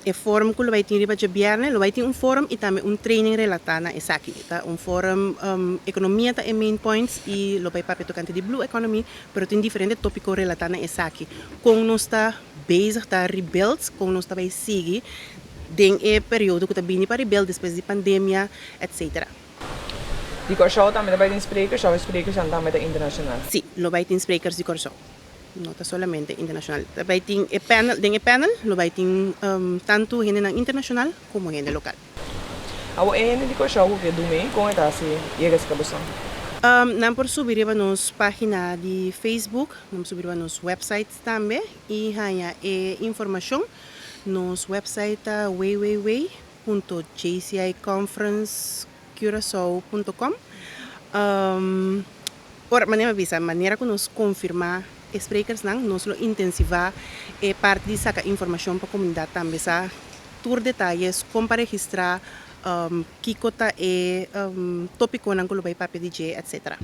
E forum ku lo bai tin riba djabièrnè, lo bai tin un forum i tambe un training relatá na esaki. Ta un forum ekonomia ta e main points i lo bai papia tokante di blue economy, pero tin diferente tópiko relatá na esaki. Kon nos ta bezig ta rebuild, kon nos ta bai sigui den e periodo ku ta bini pa rebuild despues di pandemia, etc. Di Kòrsou tambe ta bai tin sprekers òf e sprekersnan tambe ta internashonal? Sí, lo bai tin sprekers di Kòrsou. No ta solamente internashonal. Ta bai tin e panel, den e panel lo bai tin tantu hendenan internashonal komo hende lokal. Awor e hende di Kòrsou ku ke dumi, kon e ta hasi yega si kabesòn? Nan por subi riba nos página di Facebook, nan por subi riba nos website tambe i haña e informashon. Nos website ta www.jciconferencecuracao.com. Ora, manera mi a bisa, manera ku nos konfirmá e sprekersnan, nos lo intensivá e parti di saka informashon pa komunidat tambe sa tur detayes, kon pa registrá, kiko ta e tópikonan ku lo bai papia di dje, etcetera.